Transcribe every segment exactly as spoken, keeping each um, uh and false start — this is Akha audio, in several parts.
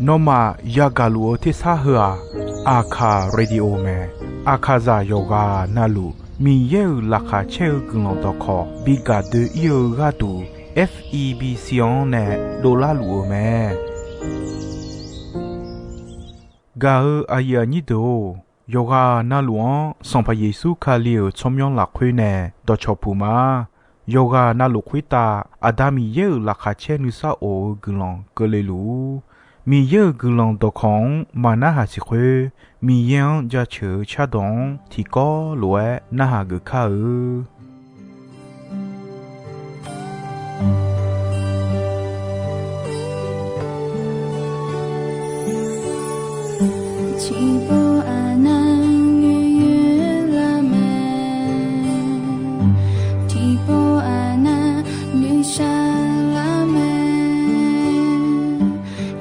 Nawmaf yagaq luf-eu tersar heu-aq, Aqkaq Radio mae. Aqkaqzaq yawqghaq navluf Miqyaer-euq laqkhaq caer-eu guiqlanq dawqkawq bi gaq doe-ir-eu gharduq, F E B C-anr nae dovlar luf-eu mae. Gaq-eu aqyuif aqnyir deuq-or, yawqghaq navluf-anr Sanqpaq Yeqsur Kali-euq tsawrmyanr lafkhoer nae dawqcawq puq ma. Yawqghaq navluf khoertav Aqda Miqyaer-euq laqkhaq caer nuisar of-eu guiqlanq keuvle luf-ur. Miqyaer-euq guiqlanq dawqkawq-anr maq narhaq siq khoer, Miqyaer-anr jaceuq-eu cardawq-anr tiqkawv lof-aer narhaq geuf kar-eu. Tiqpov aqnav noeqyoer lar mae. Tiqpov aqnav noeqshaq lar mae.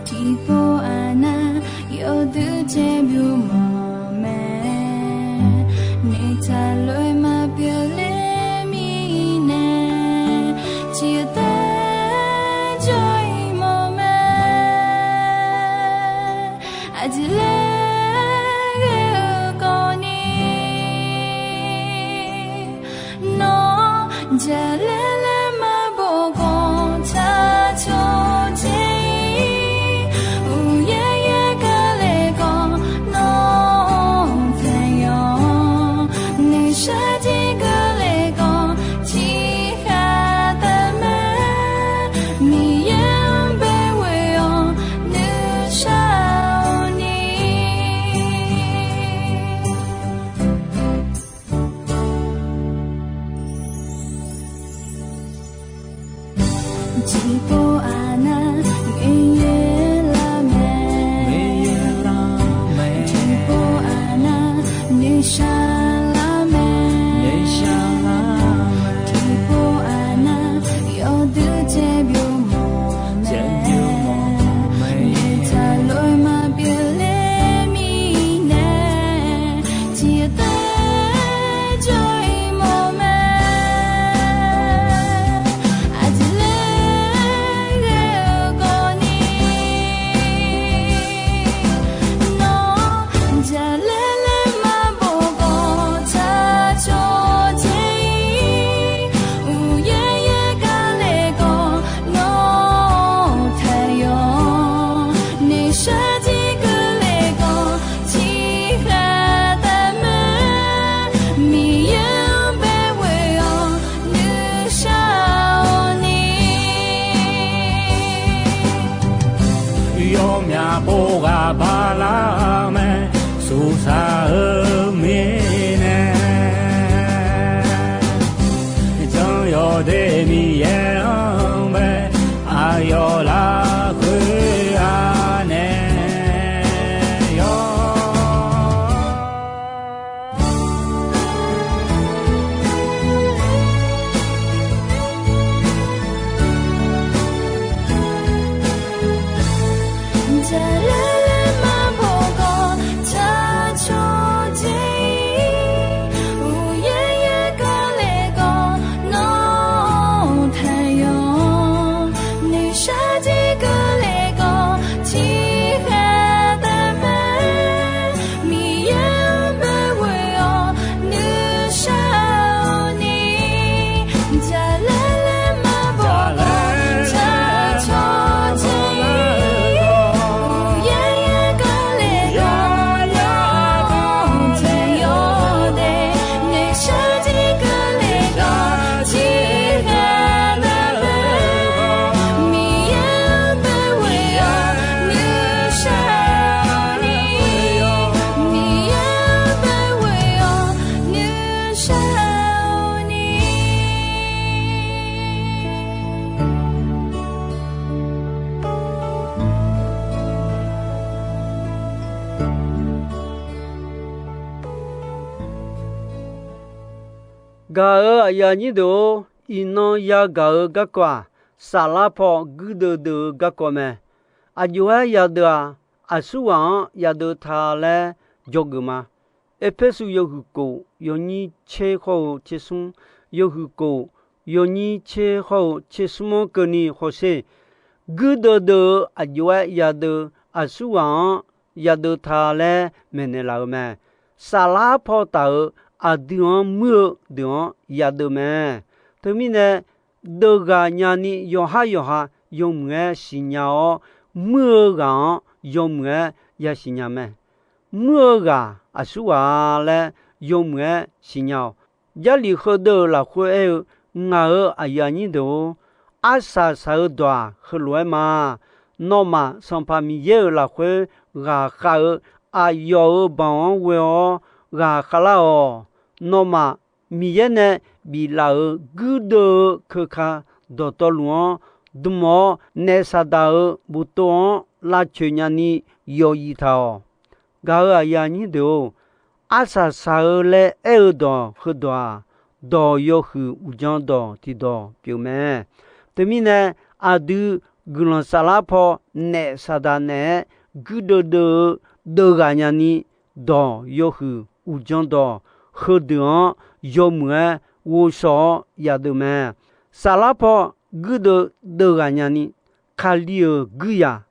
Tiqpov aqnav yawduq caer byov mawf mae. Noeqtaq lof-aer maqpyeuf ler mirnae, tiqtaer jawr-ir mawf mae. Aqjeq laer ghae-eu kawvni, nawr jaqlaer laer maqbof khawf tsaq cawq dzae-ir. Uqyaer yaer keuvle khawf nawr taeq yawq, noeqshaq jeq keuvle khawf tiqghaq taef mae. Miqyaer-anr bae ghoe-awq nuishar-eu ni. Tiqpov aqnav noeqyoer lar mae. Tiqpov aqnav noeqshaq lar mae. Tiqpov aqnav yawduq caer byov mawf mae. Noeqtaq lof-aer maqpyeuf ler mirnae, tiqtaer jawr-ir mawf mae. Aqjeq laer ghae-eu kawvni, nawr jaqlaer laer maqbof khawf tsaq cawq dzae-ir. Uqyaer yaer keuvle khawf nawr taeq yawq, noeqshaq jeq keuvle khawf tiqghaq taef mae. Miqyaer-anr bae ghoe-awq nuishar-eu ni. Yawmyaq pov ghaq bala mae, suqsaq-eu mirnae. Jan yawdaef Miqyaer-anr bae, aqyawf lafkhoer anae yawr. Jaqlaer laer maqbof khawf tsaq cawq dzae-ir. Uqyaer yaer keuvle khawf nawr taeq yawq, noeqshaq jeq keuvle khawf tiqghaq taef mae. Miqyaer-anr bae ghoe-awq nuishar-eu ni. Jaqlaer laer maqbof khawf tsaq cawq dzae-ir. Uqyaer yaer keuvle khawf nawr taeq yawq de, noeqshaq jeq keuvle khawf tiqghaq taef mae. Miqyaer-anr bae ghoe-awq nuishar-eu ni. Miqyaer-anr bae ghoe-awq nuishar-eu ni. Gaq-euq aqyuif aqnyir deuq-or, iqnan yagaq-eu garkawv-aq, saflar paw guirdeuv deuv-eu garkawv mae. Aqjox-aer yadeuv-aq, aqsurghaq-anr yadeuv ta laer dzawgeuf ma. Erpersu yawhuiq kof yawnyir tser hawr-eu tsersmr, yawhuiq kof yawnyir tser hawr-eu tsersmr-anr keuvni hawsher. guirdeuv deuv-eu aqjox-aer yadeuv, aqsurghaq-anr yadeuv ta laer maeqnaeq laf-euq mae. Saflar paw taf-euq aqdui-anr muir-eu deuq-anr yadeuv mae. Teumirnae, deuv ghaq nyani yawqhar yawqha yawmuiq-aer siqnya-awr, muir-eu ghaq-anr yawmuiq-aer yasiq nya mae. Muir-eu ghaq aqsurghaq laer yawmuiq-aer siqnya-awq. Jarlif heudeuv-euq lafkhoer aer-eu, ngaq-euq aqyuif aqnyir deuq-or, arsaq saq-eu dawq-aq heulof-aer ma. Nawmaf Sanqpaq Miqyaer-euq lafkhoer ghaqkhav-eu aqyawf-euq baoq-anr ghoe-awr ghaqkhav lar-awq. Nawmaf Miqyaer nae biflaf-euq guirdeuv-eu keuka dawqtawvluf-anr dm-awr, naef Saqdaq-euq boftov-anr lavcoeq nyani yawqyif taq-awq. Gaq-euq aqyuif aqnyir deuq-or, arsaq saq-eu laer aer-eu dawq heudawq-aq, dawq yawhuiq uqdzan dawq tiqdawq pyeuf mae. Teumirnae, aqdui guiqlanq saflar paw naef Saqdaq naeq-aer guirdeuv deuv-eu deuv ghaq nyani dawq yawhuiq uqdzan dawq heudeuq-anr yawmuiq-aer ghovshaw-awr yadeuv mae. Saflar paw guirdeuv deuv ghaq nyani, Kali-euq guirzaq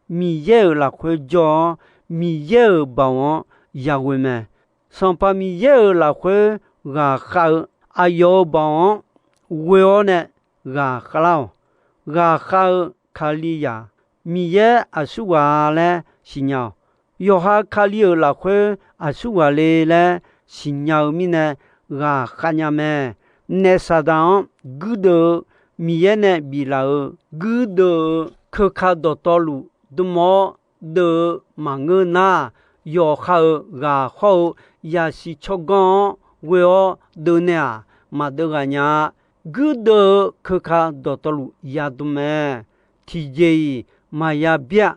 Miqyaer-euq lafkhoer jawr-awr, Miqyaer-euq baoq-anr yaghoe mae. Sanqpaq Miqyaer-euq lafkhoer ghaqkhav-eu aqyawf-euq baoq-anr ghoe-awr nae ghaqkhav lar-awq. Ghaqkhav-eu Kalizaq Miqyaer aqsurghaq laer siqnya-awq. Yawqha Kali-euq lafkhoer aqsurghaq le laer siqnya-eu mirnae ghaqkhav nya mae. Naef Saqdaq-anr guirdeuv-eu Miqyaer nae biflaf-euq guirdeuv-eu keuka dawqtawvluf dm-awr deuv-eu maqngeur nar, yawqha-euq ghaq hawr-eu yasiq tsawrganr-anr ghoe-awr deuv nae-aq, maqdeuv ghaq nya-a. Guirdeuv-eu keuka dawqtawvluf yadm mae. Tiqjeq-iq maqya byav.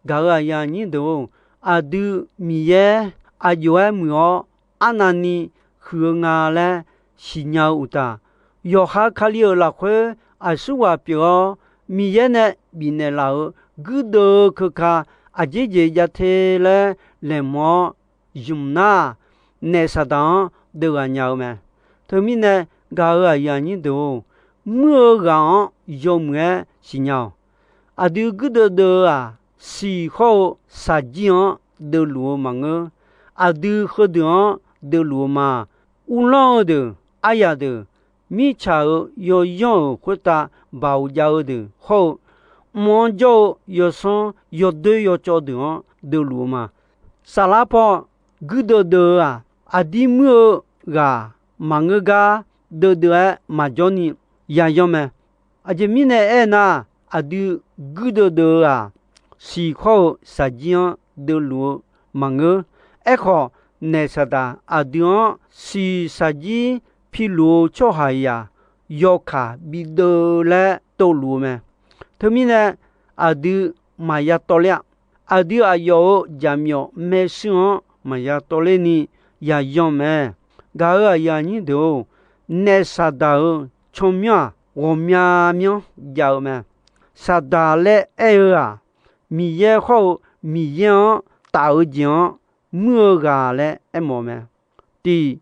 Gaq-euq aqyuif aqnyir deuq-or, aqdui Miqyaer aqjox-aer muiq-awr arnavni huiq-eu nga laer siqnya-eu uqtaf, yawqha Kali-euq lafkhoer aqsurghaq pyeuf-awr, Miqyaer nae bifnaeq laf-euq guirdeuv-eu keuka aqjeq jeq jav te laer laeqhmq-awr ymq nar, naef Saqdaq-anr deuv ghaq nya-eu mae. Teumirnae, gaq-euq aqyuif aqnyir deuq-or, muir-eu ghaq-anr yawmuiq-aer siqnya-awq. Aqdui guirdeuv deuv-eu-aq, siq hawr-eu shaqjir-anr deuv luf-eu maqngeur. Aqdui heudeuq-anr deuv luf-eu ma. Uvlanr-eu deuq, aryaq deuq, mirtsaq-euq yawyanr-euq khoertav baoq jav-eu deuq hawr-eu, mq-anr jawr-eu yawsanr yawdoer yawcawv deuq-anr deuv luf-eu ma. Saflar paw guirdeuv deuv-eu-aq, aqdir muir-eu ghaq maqngeur gar deuvdeuv-aer maqjawr ni yayanr mae. Aqjeq mirnae aernar, aqdui guirdeuv deuv-eu-aq, siq hawr-eu shaqjir-anr deuv luf-eu maqngeur. Aerkhawf, naef Saqdaq aqdui-anr siq shaqjir piluf-eu tsawrhaqzaq yawkaq bideuv laer tovluf-eu mae. Teumirnae, aqdui maqya tawv ler-a. Aqdui aqyawf-euq jaqmyawf maershuir-anr maqya tawv ler ni yayanr mae. Gaq-euq aqyuif aqnyir deuq-or, naef Saqdaq-euq tsawrmyanr-aq, ghawqmya myanr jav-eu mae. Saqdaq laer aer-eu-aq, Miqyaer hawr-eu Miqyaer-anr taf-eu jeq-anr muir-eu ghaq laer aermawf-eu mae. Tiq,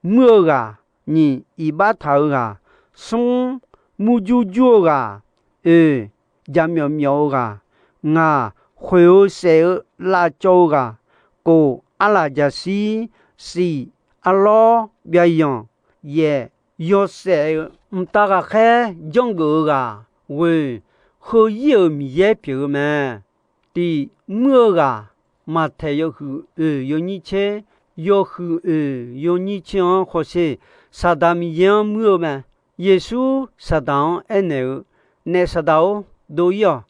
muir-eu ghaq. Nyiq, iqbax taq-eu ghaq. Smr, murjur jur-eu ghaq. Oeq, jaqmyawf myawf-eu ghaq. Ngaq, khoeq-eu saef-eu lavcawv-eu ghaq. Kof, arlaq jaqshir. Siq, arlawr byav yanq. Yaeq, yawshaef-eu mqtav ghaqkhaer janrgeuf-eu ghaq. Ghoeq, heu-ir-euq Miqyaer pyeuf-eu mae. Tiq, muir-eu ghaq. Maqtaeq yawhuiq oeq yawnyir tser, yawhuiq oeq yawnyir tser-anr hawsher. Saqdaq Miqyaer-anr muir-eu mae. Yeqsur Saqdaq-anr aernaeq-eu, Naef Saqdaq-or, dov-ir-awq.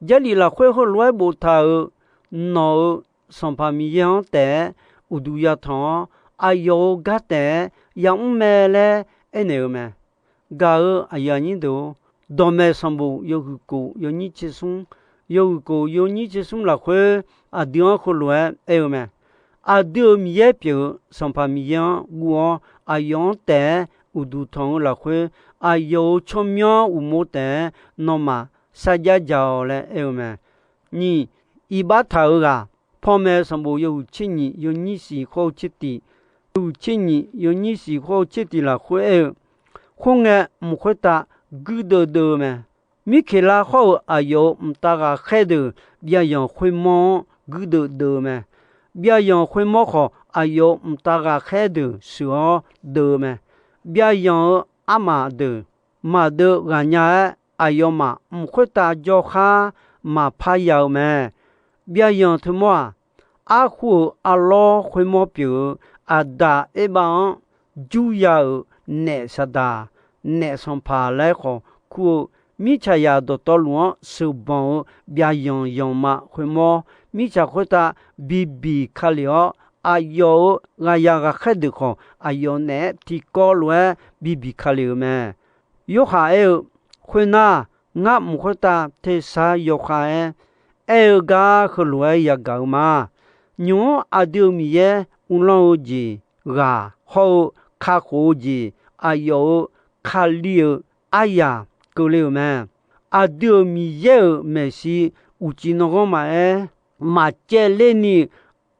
Jarlif lafkhoer heulof-aer boftaq-euq nawq-euq Sanqpaq Miqyaer-anr taef-aer uqduq yatanq-awr, aqyawf-euq gar taef-aer yamr mae laer aernaeq-eu mae. Gaq-euq aqyuif aqnyir deuq-or, dawqmaeq sanqbof yawhuiq kof yawnyir tser smr, yawhuiq kof yawnyir tser smr lafkhoer aqdui-anr heulof-aer aer-eu mae. Aqdui-euq Miqyaer pyeuf-eu Sanqpaq Miqyaer-anr guv-awr, aqyawf-anr taef-aer uqduq tanq-eu lafkhoer, aqyawf-euq tsawrmyanr uqmov taef-aer nawmaf sarjax dzaq-awq laer aer-eu mae. Nyiq, iqbax taq-eu ghaq. Panmaeq sanqbof yawhuiq tser nyiq yawnyir siq hawr-eu tser tiq, yawhuiq tser nyiq yawnyir siq hawr-eu tser tiq lafkhoer aer-eu, khoerngae mq khoertav guirdeuv deuv-eu mae. Mirkeqlar hawr-eu aqyawf-euq mqtav ghaqkhaer deuq byavyanq khoermawr-anr guirdeuv deuv-eu mae. Byavyanq khoermawr khawf, aqyawf-euq mqtav ghaqkhaer deuq sheuq-awr deuv-eu mae. Byavyanq-euq armaf deuq maqdeuv ghaq nya-aer, aqyawfmaf mq khoertav jawrkhar maqpar ya-eu mae. Byavyanq teumawr-aq, arkhu-euq arlawr khoermawr pyeuf-eu Aqdaq Erbav-anr jurya-euq naef Saqdaq, naef Sanqpaq laer khawf kur-eu, mirtsaqzaq dawqtawvluf-anr sheuqbanq-eu byavyanq yanqma khoermawr, mirtsaq khoertav bibiq kale-awr, aqyawf-euq ghaqzaq ghaqkhaer deuq khawf, aqyawf naeq-aer tiqkawv lof-aer bibiq kale-euq mae. Yorhaq aer-eu, Khoernar, ngar mq khoertav tersar yawkhav-aer aer-eu gar heulof-aer yagaq-eu ma. Nymq-mr aqdui-euq Miqyaer uvlanr-eu jeq ghaq hawr-eu kakhof-eu jeq, aqyawf-euq Kali-euq aryaq keuvle-euq mae. Aqdui-euq Miqyaer-euq maeqshi uqcif nanghanr maqaer, maqcaevler ni,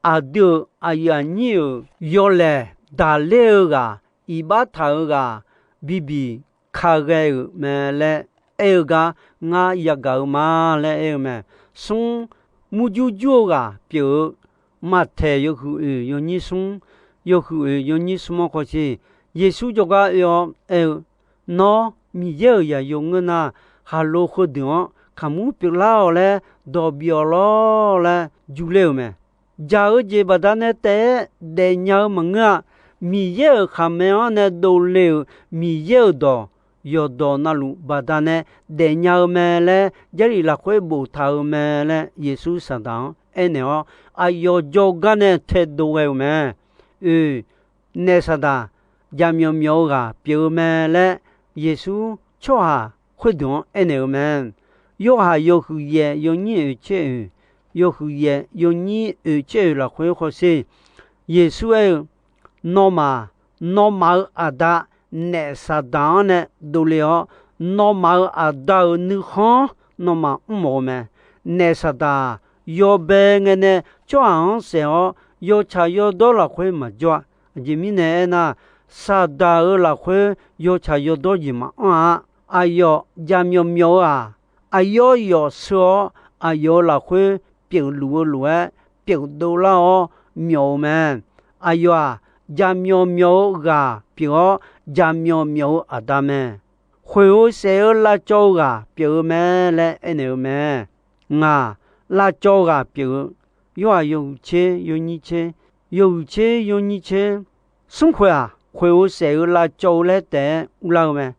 aqdui-euq aqyuif aqnyir-euq yawlaeq daqler-eu ghaq, iqbax taq-eu ghaq, bibiq ka ghae-euq mae laer aer-eu gar ngar yagaq-eu ma laer aer-eu mae. Smr, murjur jur-eu ghaq pyeuf-eu Maqtaeq yawhuiq oeq yawnyir smr, yawhuiq oeq yawnyir smr-anr khawsher, Yeqsur jawrgar oe-awr aer-eu, Nawr Miqyaer-euq zaqyo ngeur nar, khaqlo heudeuq-anr kaqmur pyeuflar-awq laer dawq bif-awq lawr laer jurler-euq mae. Jaq-eu jeq baqdanae taef-aer daefnya-eu maqngeur-a. Miqyaer-euq khaqmae-anr nae dovle-euq Miqyaer-euq dawq yawqdawq navluf baqdanae daefnya-eu mae laer Jarlif lafkhoer boftaq-eu mae laer Yeqsur Saqdaq-anr aernaeq-awr, aqyawf jawrgar nae taedov ghae-eu mae. Oe, naef Saqdaq, jaqmyawf myawf-eu ghaq pyeuf-eu mae laer Yeqsur tsawrhaq khoerdeuq-anr aernaeq-eu mae. Yorhaq yawhuiq yaef yawnyir oeq tser oeq, yawhuiq yaef yawnyir oeq tser oeq lafkhoer khawsher, Yeqsur aer-eu, Nawmaf, nawmaf-euq aqda naef Saqdaq-anr nae dovle-awr, nawmaf-euq aqda-euq nuikhanr nawmaf mrmawf-eu mae. Naef Saqdaq-aq, yawbae ngae nae tsawrhaq-anr saef-awr, yawtsaq yawdawr lafkhoer maqjawr-a. Aqjeq mirnae aernar, Saqdaq-euq lafkhoer yawtsaq yawdawr jeq maqanr-a. Aqyawf jaqmyawf myawf-eu-aq, aqyawf yawf sheu-awr, aqyawf-euq lafkhoer pyeufluf-eu lof-aer pyeufdov lar-awr myawf-eu mae. Aqyawf-aq, jaqmyawf myawf-eu ghaq pyeuf-awr, jaqmyawf myawf-eu aqda mae. Khoeq-eu saef-eu lavcawv-eu ghaq pyeuf-eu mae laer aernaeq-eu mae. Ngaq, lavcawv ghaq pyeuf-eu, Yorhaq yawhuiq tser yawnyir tser, yawhuiq tser yawnyir tser, smrkhoeq-aq, khoeq-eu saef-eu lavcawv-eu laer taef-aer urlar-eu mae.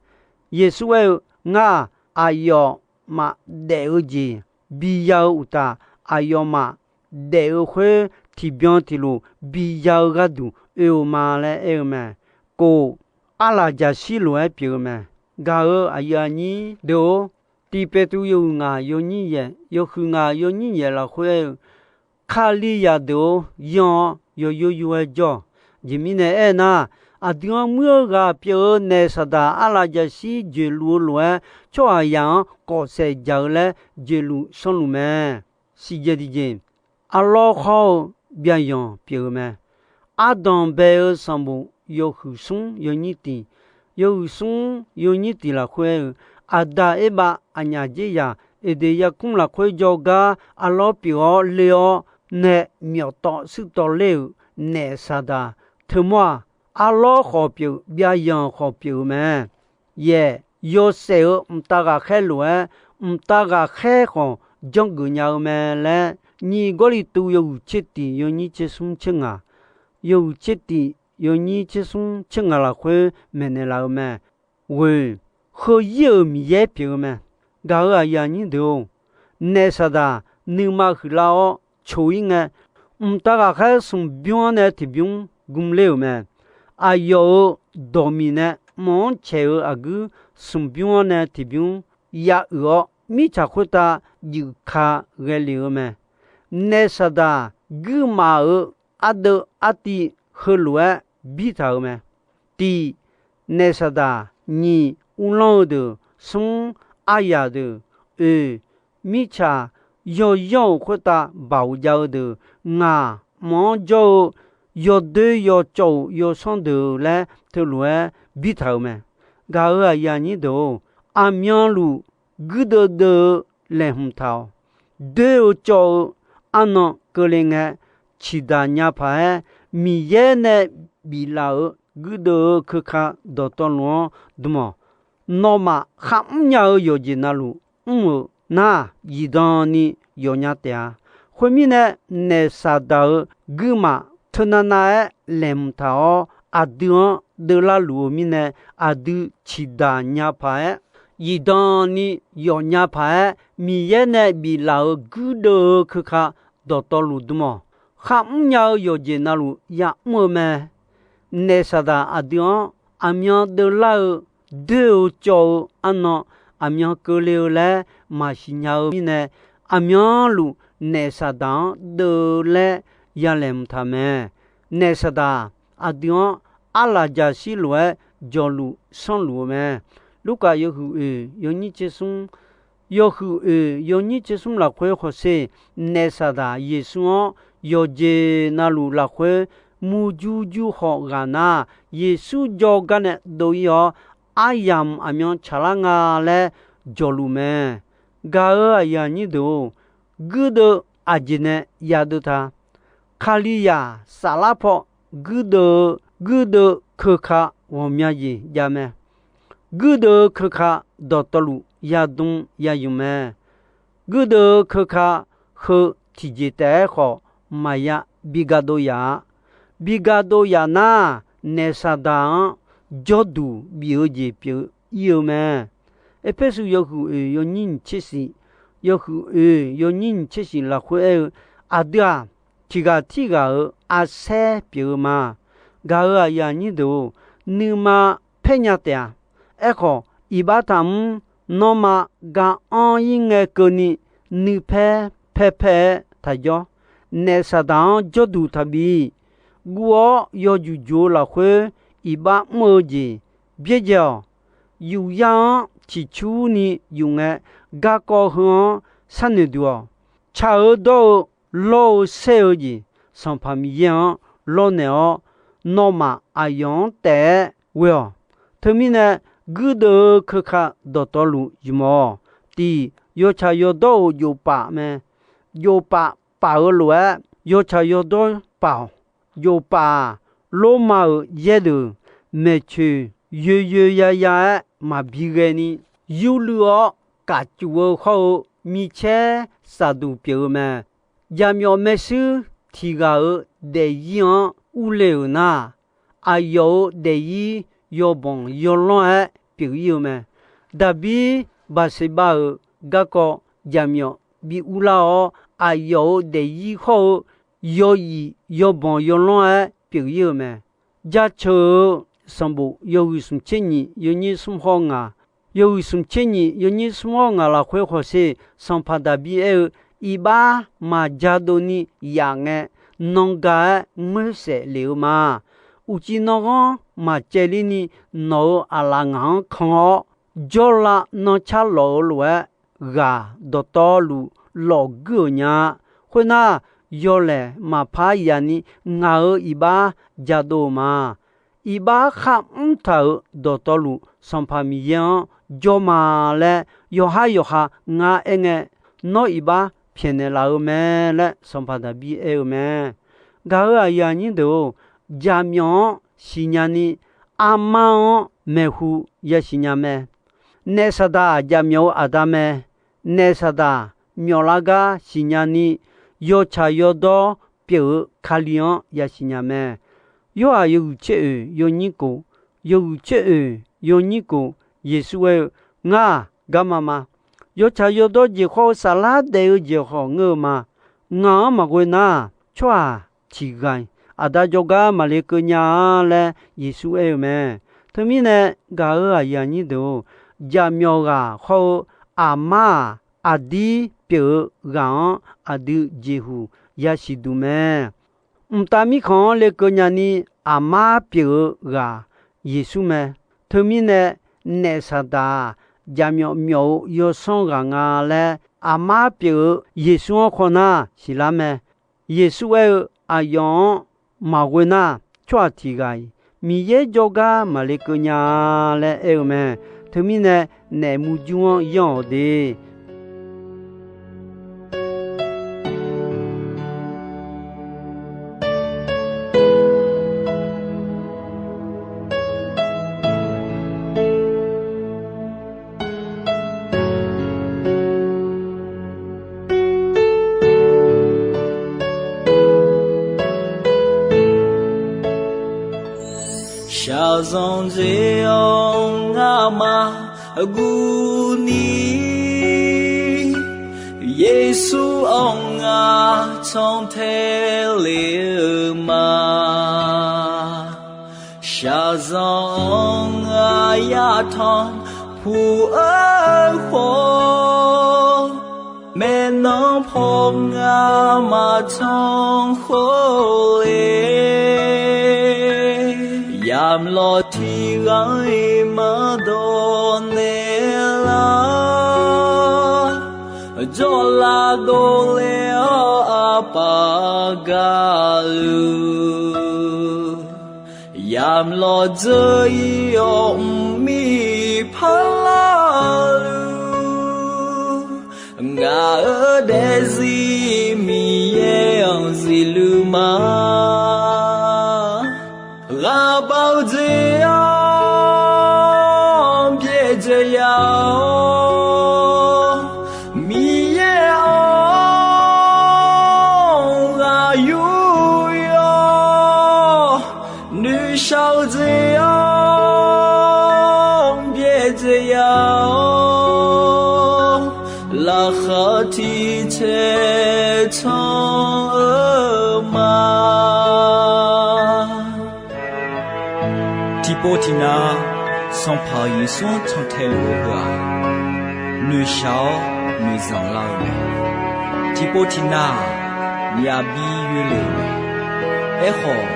Yeqsur aer-eu, Ngar-aq, aqyawfmaf daef-eu jeq biya-eu uqtaf, aqyawfmaf daef-eu khoer tiqbyan tiqlof biya-eu gharduq oe-eu ma laer aer-eu mae. Kof, arlaq jaqshir lof-aer pyeuf-eu mae. Gaq-euq aqyuif aqnyir deuq-or, tiq Peqtruv yawhuiq ngaq yawnyir yaef, yawhuiq ngaq yawnyir yaef lafkhoer aer-eu, Kalizaq deuq-or, yanr-awr yawyor yor-aer jawr-awq. Aqjeq mirnae aernar, aqdui-anr muir-eu ghaq pyeuf-eu naef Saqdaq arlaq jaqshir joeqluf-eu lof-aer, tsawrhaqzaq-anr kawf saef jaq-eu laer joeqluf sanrluf mae. Siqjeq tiqjeq, arlawr hawr-eu byaqyanq pyeuf-eu mae. Ardanq bae-eu sanqbof yawhuiq smr yawnyir tiq, yawhuiq smr yawnyir tiq lafkhoer aer-eu, Aqda Erbav aqnyaf dzerzaq Eqdeq yarkmr lafkhoer jawrgar arlawr pyeuf-awr le-awr nae myawf tawv shuir tawv ler-euq naef Saqdaq teumawr-aq, arlawr khawf pyeuf, byaqyanq khawf pyeuf-eu mae. Yaeq, yawshaef-euq mqtav ghaqkhaer lof-aer, mqtav ghaqkhaer khawf janrgeuf nya-eu mae laer, nyiq Gawrliqtu yawhuiq tser tiq yawnyir tser smr tser ngaq, yawhuiq tser tiq yawnyir tser smr tser ngaq lafkhoer maeqnaeq laf-eu mae. Ghoeq, heu ir-euq Miqyaer pyeuf-eu mae. Gaq-euq aqyuif aqnyir deuq-or, naef Saqdaq nuima huiqlar-awr coq-ir ngae, mqtav ghaqkhaer smq bymr-anr nae tiqbymr gmler-euq mae. Aqyawf-euq dawqmiq nae mq-anr caeq-eu aqguir smq bymr-anr nae tiqbymr ya uiq-awr, mirtsaq khoertav juif ka ghae lef-eu mae. Naef Saqdaq guirmaf-euq ardeuv artiv heulof-aer bir taq-euq mae. Tiq, naef Saqdaq, nyiq, uvlanr-eu deuq, smr, aryaq deuq, oeq, mirtsaq yawyanr-euq khoertav baoq jav-eu deuq, ngaq, mq-anr jawr-eu yawdoer yawcawv-euq yawsanr deuq laer teulof-aer bir taq-euq mae. Gaq-euq aqyuif aqnyir deuq-or, aqmyanluf guirdeuv deuv-eu laeqhmq taq-awq. Doer-eu cawv-eu arnan keuvle ngae, ciqdaq nya paq-aer Miqyaer nae biflaf-euq guirdeuv-eu keuka dawqtawvluf-anr dm-awq. Nawmaf kharmr nya-eu yawqjeq navluf mr-euq nar, zifdan ni yawfnya taef-a. Khoermirnae, naef Saqdaq-euq guirmaf teunav nav-aer laeqhmq taq-awr, aqdui-anr deuvlar luf-eu mirnae, aqdui ciqdaq nya paq-aer, zifdan ni yawfnya paq-aer, Miqyaer nae biflaf-euq guirdeuv-eu keuka dawqtawvluf dm-awq. Kharmr nya-eu yawqjeq navluf yamr-eu mae. Naef Saqdaq aqdui-anr aqmyan deuvlar-eu, doer-eu cawv-eu arnan aqmyan keuvle-eu laer maqsiq nya-eu mirnae, aqmyanluf naef Saqdaq-anr deuv laer yalaeqhmq taq mae. Naef Saqdaq aqdui-anr arlaqjaq shir lof-aer jawqluf sanrluf-eu mae. Lurkaf yawhuiq oeq yawnyir tser smr, yawhuiq oeq yawnyir tser smr lafkhoer hawsher, naef Saqdaq Yeqsur-anr yawqjeq navluf lafkhoer murjur jur khawf ghaq nar, Yeqsur jawrgar nae dov-ir-awr, aryamq aqmyan tsaqlar nga laer jawqluf mae. Gaq-euq aqyuif aqnyir deuq-or, guirdeuv aqjeq nae yadeuv ta. Kalizaq saflar paw guirdeuv-eu, guirdeuv keuka ghawqmya jeq jav mae. Guirdeuv-eu keuka dawqtawvluf yadm yayuf mae. Guirdeuv-eu keuka heu tiqjeq taef-aer khawf maqya bi ga dov yaf-a. Bi ga dov yaf nar, naef Saqdaq-anr jawrduq bif-eu jeq pyeuf-ir-eu mae. Erpersu yawhuiq oeq yawnyir nyiq tser shif, yawhuiq oeq yawnyir nyiq tser shif lafkhoer aer-eu, aqdui-aq, tiq ghaq tirghaq-euq arsaer pyeuf-eu ma. Gaq-euq aqyuif aqnyir deuq-or, nuima paer nya taef-a. Aerkhawf, iqbax taqmr, nanrma ga anr-ir ngae keuvni, nuipaer paerpaer-aer taqjawr. Naef Saqdaq-anr jawrduq taqbi. Guv-awr yawjuq juq-eu lafkhoer iqbax mr-eu jeq byaerdzae-awq. Yufyar-anr ciqcurni yuf ngae, garkawv heu-anr sharnoeq duq-awq. Tsaq-eu dawr-eu lawr-eu saer-eu jeq, Sanqpaq Miqyaer-anr lawrnaeq-awr, nawmaf aqyawf-anr taef-aer ghoe-awq. Teumirnae, guirdeuv-eu keuka dawqtawvluf ymq-awq. Tiq, yawtsaq yawdawr-euq jofpaf mae. Jofpaf paf-eu lof-aer, yawtsaq yawdawr paf-awq. Jofpaf-aq, Lormav-euq yaerdeuq maeqtsoeq yoeyoe yaya-aer maqbi ghaeni, yurluiv-awr kafcuf-eu hawr-eu micaer safduq pyeuf-eu mae. Jaqmyawf maershuir tiq ghaq-euq daefzir-anr urle-euq nar, aqyawf-euq daefzir yawbanq yawlanr-aer pyeuf-ir-eu mae. Daqbir Baqseqbav-euq garkawv jaqmyawf bi urlar-awr, aqyawf-euq daefzir hawr-eu yawzif yawbanq yawlanr-aer pyeuf-ir-eu mae. Jaceuq-euq sanqbof yawhuiq smq tser nyiq yawnyir smr hawr ngaq, yawhuiq smq tser nyiq yawnyir smr hawr ngaq lafkhoer hawsher, Sanqpaq Daqbir aer-eu, iqbax maqja dovni yaf ngae, nanga-aer ngoersaef lef-eu ma. Uqcif nanghanr maqcaevler ni, nawq-euq aqlaf ngaq-anr kan-awr, jawrlav nanrcar lawf-eu lof-aer, ghaq dawqtawvluf lawfguir-euq nya-a. Khoernar, yawlaeq maqpar yaf ni, ngaq-euq iqbax jadov-eu ma. Iqbax kharmr taq-euq dawqtawvluf, Sanqpaq Miqyaer-anr jawr ma laer, yawqhar yawqha ngar aer ngae, nawr iqbax pyaeqnaeq laf-eu mae laer, Sanqpaq Daqbir aer-eu mae. Gaq-euq aqyuif aqnyir deuq-or, jaqmyawf-anr siqnya ni, armar-anr maeqhu yasiq nya mae. Naef Saqdaq-aq jaqmyawf-euq aqda mae. Naef Saqdaq myawflar gar siqnya ni, yawtsaq yawdawr pyeuf-eu Kali-anr yasiq nya mae. Yorhaq yawhuiq tser oeq yawnyir kof, yawhuiq tser oeq yawnyir kof, Yeqsur aer-eu, Ngar-aq garma ma. Yawtsaq yawdawr jeq khawr-eu saflar daef-eu jeq khawf ngeur-eu ma. Ngaq-anr maqghoe nar, tsawrhaq tiq ghaq-iq Aqda jawrgar maqle keuv nya-a laer Yeqsur aer-eu mae. Teumirnae, gaq-euq aqyuif aqnyir deuq-or, jaqmyawf ghaq khawr-eu aqmar-aq, aqdir pyeuf-eu ghaq-anr aqdui jeqhuq yasiq duq mae. Mqtav Mirkhanq-anr lekeuv nyani aqmar pyeuf-eu ghaq Yeqsur mae. Teumirnae, naef Saqdaq-aq, jaqmyawf myawf-eu yawsanr ghaq nga laer aqmar pyeuf-eu Yeqsur-anr khawf nar siqlar mae. Yeqsur aer-eu, Aqyawf-anr maqghoe nar, tsawrhaq tiq ghaq-iq Miqyaer jawrgar maqle keuv nya-a laer aer-eu mae. Teumirnae, naef murjur-anr yanr-awq de. Shaqzanq jeq-awr ngamaf guvni, Yeqsur-anr ngar cantae le-eu ma. Shaqzanq-anr aqyar tanqpuq-eu khawf, maeqnan paw ngar maqtanq khawf le. Yamq lawq tiq ghaq-iq maqdawq naeq lar, jawrlav dovle-awr aqpaf gaqluf, yamq lawq dzeur-ir-awr mqmir parlar-eu, ngaq-euq daefzir Miqyaer-anr zifluf ma. Ghaqbav-eu jeq-anr byaerdzae ya-awr, Miqyaer-anr ghaq yuryawr, noeqshaq-eu jeq-anr byaerdzae ya-awr, laqkhaq tiq caer can-eu ma. Tiqpov tiqnav Sanqpaq Yeqsur-anr cantae luf-eu heu-aq, noeqshaq-awr noeqzanq lar-eu mae. Tiqpov tiqnav-aq, myavbi yoerle-euq mae. Aerkhawf,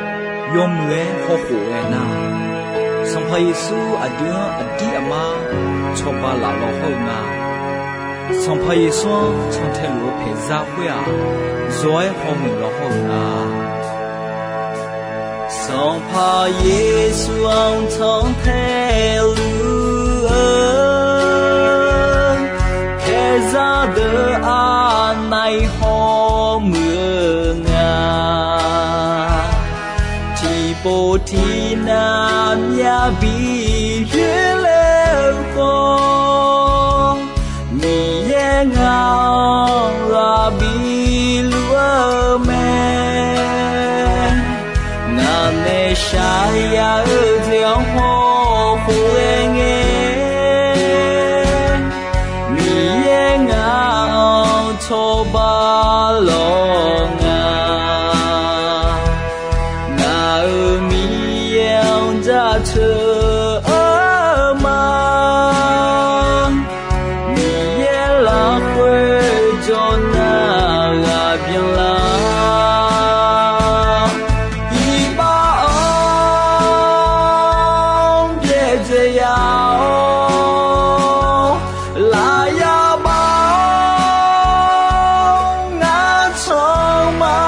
yawmuiq-aer hawkhof ghae nar, Sanqpaq Yeqsur aqdui-anr aqdir aqmar cawba laf law hawr-eu nga. Sanqpaq Yeqsur-anr cantae luf-eu paeqzar khoer-aq, zawr-aer hawmuiq law hawr-eu nga. Sanqpaq Yeqsur-anr cantae luf-eu paeqzar deuq aqnav-iq hawmuiq-eu nga. Tiqpov tiqnav myavbi yoerle-eu khawf, Miqyaer ngaq-anr ghaq biluf-eu mae. Ngaq nae shaqyaq-eu jeq-anr hawkhof ghae ngae, Miqyaer ngaq-anr cawba lawr nga. Ngaq-euq Miqyaer-anr jaceuq-eu ma. Miqyaer lafkhoer jawrnar ghaq byanlar, iqbax-anr byaerdzae ya-awr, lafyaq baf-awr ngar can ma.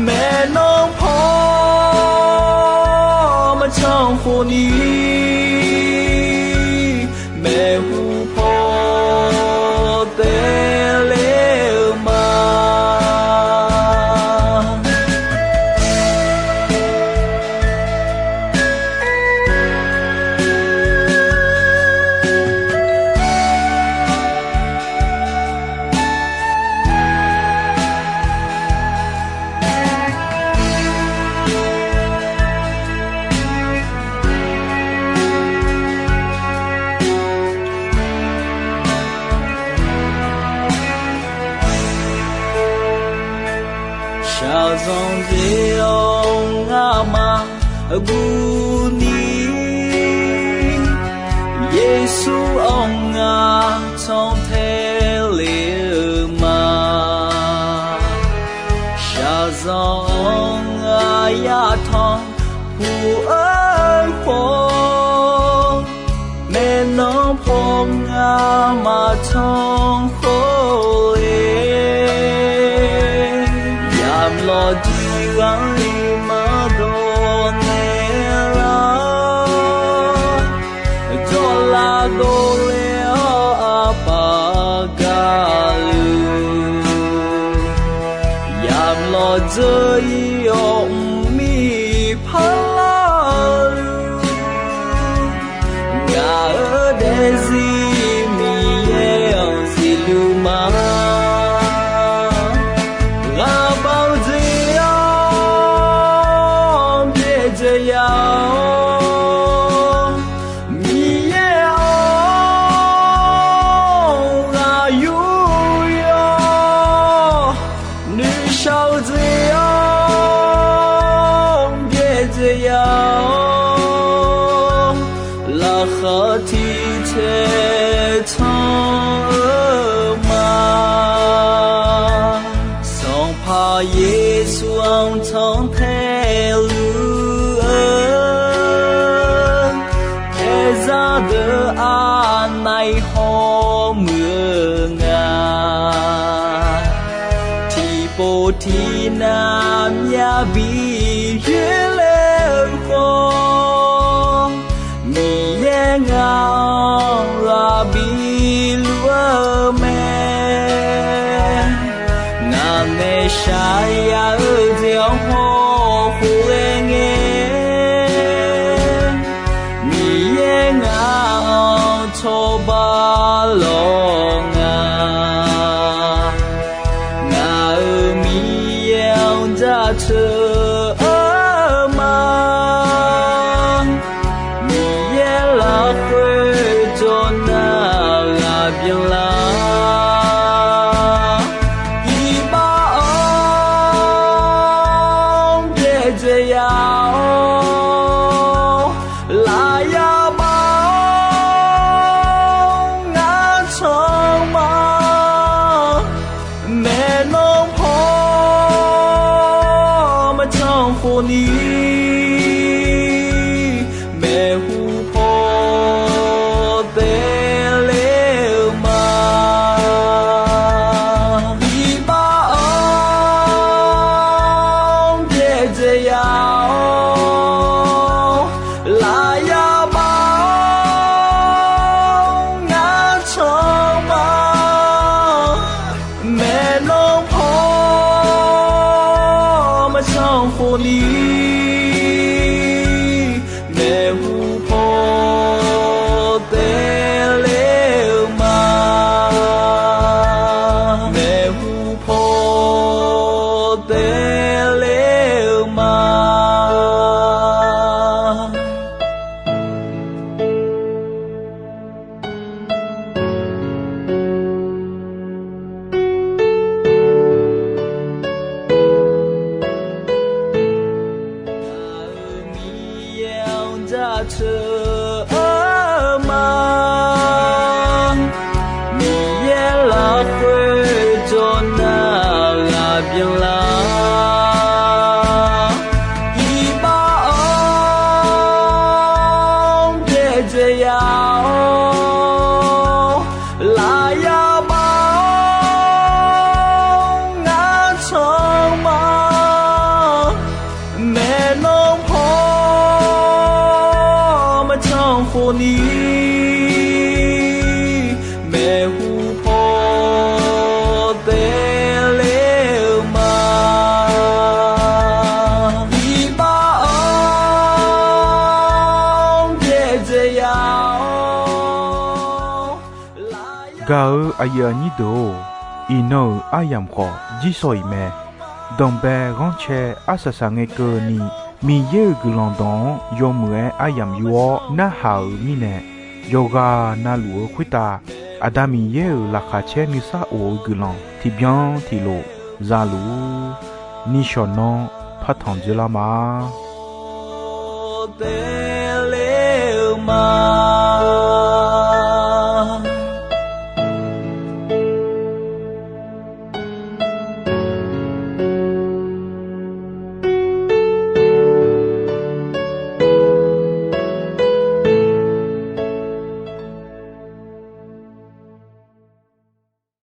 Maeqnan paw maqcan khofni, maeqhu paw taef ler-eu ma. Shaqzanq jeq-awr ngamaf guvni, Yeqsur-anr ngar cantae ler-eu ma. Shaqzanq-anr aqyar tanqpuq-eu khawf, maeqnan paw ngar maqcan khawf-eu, yamq lawq tiq ghaq-iq maqdawq naeq lar, Dzeur-ir-awr mqmir parlar-eu, ngaq-euq daefzir Miqyaer-anr siqluf ma. Ghaqbav-eu jeq-anr byaerdzae ya-awr, Miqyaer-anr ghaq yur yawr, nuishar-eu jeq-anr byaerdzae ya-awr, laqkhaq tiq caer tsanr-eu ma. Sanqpaq Yeqsur-anr tanqtae luf-eu, aerzaq deuq aqnaeq hawmuiq-eu nga. Tiqpov tiqnav myavbi yoerler-eu khawf, Miqyaer ngaq-anr ghaq biluf-eu mae. Ngaq nae shaqya-eu jeq-anr hawkhof ghae ngae, Miqyaer ngaq-anr cawba lawq nga. Ngaq-euq Miqyaer-anr jaceuq-eu ma. Miqyaer lafkhoer jawr nar ghaqbyan lar. Iqbax-anr byaerdzae ya-awr, lafyaq baf-awr ngar can ma. Maeqnan paw maqcan khofni, maeqhu paw taev ler-eu ma. Iqbax-anr byaerdzae ya-awr, lafyaq baf-awr ngar can ma. Maeqnan paw maqcan khofni, maeqhu paw taev ler-eu ma. Maeqhu paw taev ler-eu ma. Miqyaer-anr jaceuq-eu ma. Miqyaer lafkhoer jawr nar ghaqbyan lar. Iqbax-anr byaerdzae ya-awr, lafyaq baf-awr ngar can ma. Maeqnan paw maqcan khofni, maeqhu paw taev ler-eu ma. Iqbax-anr byaerdzae ya-awr, gaq-eu aqyuif aqnyir deuq-or, iqnan-euq aryamq khawf jirshaw-iq mae. Danqbae ghanrcae arsaq saq ngae keuvni, Miqyaer-euq guiqlanq dawq-anr yawmuiq-aer aryamq yur-awr narhaq-euq mirnae, yawqghaq navluf-eu khoertav Aqda Miqyaer-euq laqkhaq caer nuisar of-eu guiqlanq tiqbyan tiqlof za luf-ur. Nishawq nanr partanq dzeurlar ma.